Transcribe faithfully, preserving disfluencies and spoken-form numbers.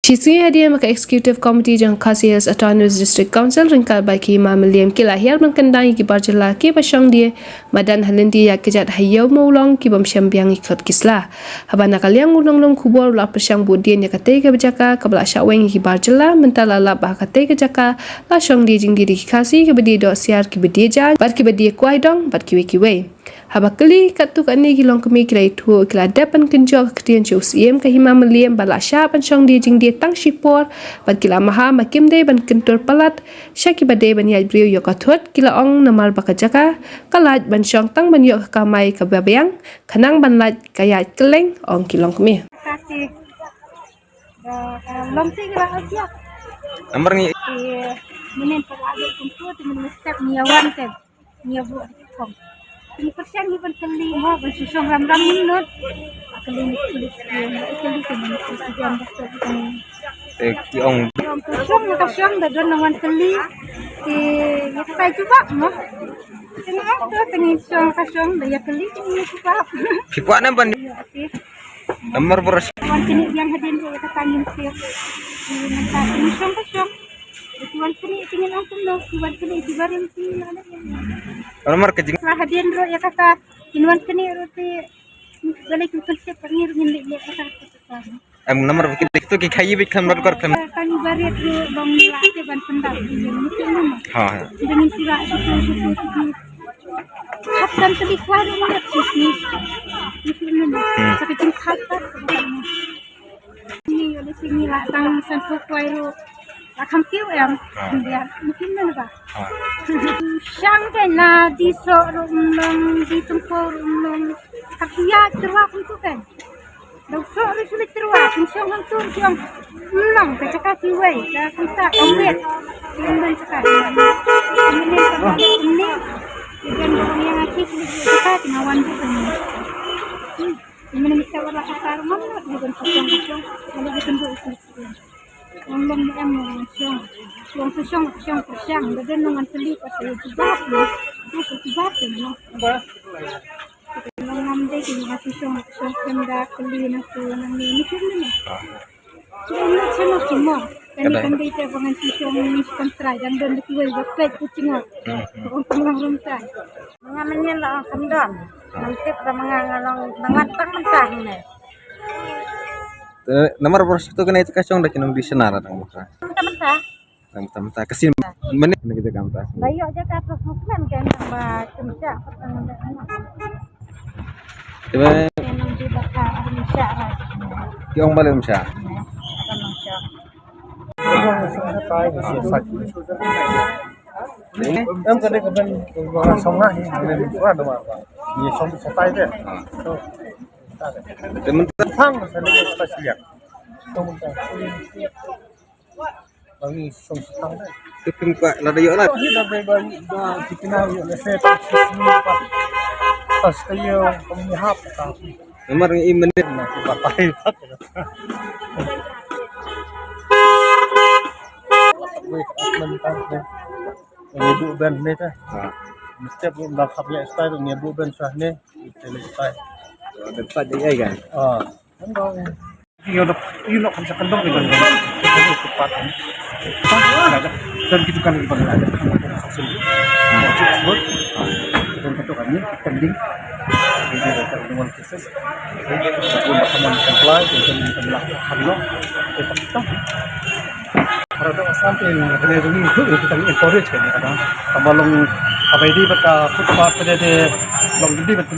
Shisngi hadien ba ka Executive Committee jong Khasi Hills Autonomous District Council ryngkat bad ki Hima Mylliem ki la hiar ban kyndang ïa ki bar jylla kiba shong die madan ha lynti ïaid kjat ha Ïew Mawlong ki bym shem biang ïa ki kot ki sla. Haba na ka liang u nonglum khubor u la pyrshang buddien ïa katei ka jaka kaba la shah weng ïa ki bar jylla, mynta la lap ba ha katei ka jaka la shong die jingdie da ki Khasi kiba die dohsiar, kiba die jaiñ bad kiba die kwai dong bad kiwei kiwei. Haba kylli katto katne ki longkmie ki la ïathuh ki la dep ban kynjoh ka ktien sha u Syiem ka Hima Mylliem ba la shah ban shong die jingdie tang shipor bad ki la maham ba kim dei ban kyntur palat sha kiba dei ban ïaid briew ïa ka thut, ki la ong namar ba ka jaka ka lait ban shong tang ban ïoh ka kamai kaba biang, khnang ban lait ka ïaid kylleng, ong ki longkmie. Kasi, eh, eh, long ti la aja. Namar ngi. Ki menen pala aja kumtu ti menen step ni awan te. Ni abu kom. Ni persen ni ban kali mo ban susong ram ram ni not. Kali ni kali ni kali ni kali ni kali ni kali ni. Eh, ki ong. Ong kosong na kosong da don na wan kali. Ki ni katai cuba mo. Tengok tu tengok song kosong da ya kali ni cuba. Phi kwah nam ban. Ya, okey. Namar boros. Wan kini yang hadin tu kata ni mesti. Ni kata ni song kosong. Ki wan kini kini ong kumno, ki wan kini ki barim ki mana. Namar ka jing. Lah hadin ro ya kata. Ki wan kini ro ti. Balik ki konsep ngir ngin li ya kata. Em, namar ki tu ki khayi bik tham rat kor tham. Kan barit ro bang la te ban pendap. Ha, ha. Dengan sila itu itu itu. Hap kan tadi kuat ro ngat sini. Itu mana. Hmm. Tapi tingkat. Ni ïa lei sini la tang san phew kwai ruh. La kham kiew em. Ha. Biar mungkin mana ba. Ha. Shang kan la di sok ruh mlong, di tengko ruh mlong. Tapi ya terwak untuk kan. Dau sok ruh sulit terwak, kan shong hang tu shong. Mlong ka cakap kiwei, ka kumta ka wet. Yang ban cakap. Ini ni, ini. Yang orang yang aktif ni cakap ngawan tu kan. Hmm. Ïa mynta mesti wad la ka kar ngam, ïa ban kosong kosong, ïa ban kynduh ïa ki. Ong lem ne em ong shong. Ong kosong kosong kosong, da don ngan kylli pasal ïa ki bap ne. Ïa ki bap ne. Ong ngam dei ki ngan kosong kosong, kem da kylli na ku nang ne, ni kem ne. Kane kan dei te ba ngan shu shong ni shu kan trai, dang don da kiwei ba peit ku jngoh. Hmm, hmm. Ba ong tang long rum trai. Manga mynnin la ong kham don. Ngan tip ba manga nga long ba ngan tang mynta hangne. Eh, namar ba shu tu kane ka shong da ki nongdie shna la tang mynta. Mynta mynta. Tang mynta mynta ka sien mynnin kane ka jaka mynta. Ba ïoh jaka tu sngewkmen ka nang ba kynjah patang mynta. Te ba. Ki ong ba leh ym shah. Em ka dei ka ben song na hi, ni song sa tai te. Te mynta thang sa ni sa sliak. Bang ni song sa tai. Te pynkwah lada ïoh lad. Hi da bai bai da kita ïoh leh se ta sini pa. Tas ta ïoh kami hap ta. Namar ngi im mynnin. Na ki patai. Wei, mynta ne. Ngi buh ben ne ta. Ha. Mesti buh da khap ïa style ngi buh ben sah ne. Kita le style. Ada style ai kan. Ah. Ïoh da, ïoh noh kam sa kandong ni kan. Tepat. Dan kita kan bang ada. Expert. Dan kata kami pending. Jadi kita dengan Sus. Kum ba ka mon kan pla, kum kan pla kan lo. Te tak tak. Para dong Assam te ne dong ni tu kita encourage kan kadang. Tang ba long abai di ba ka footpath te de long di ba tu.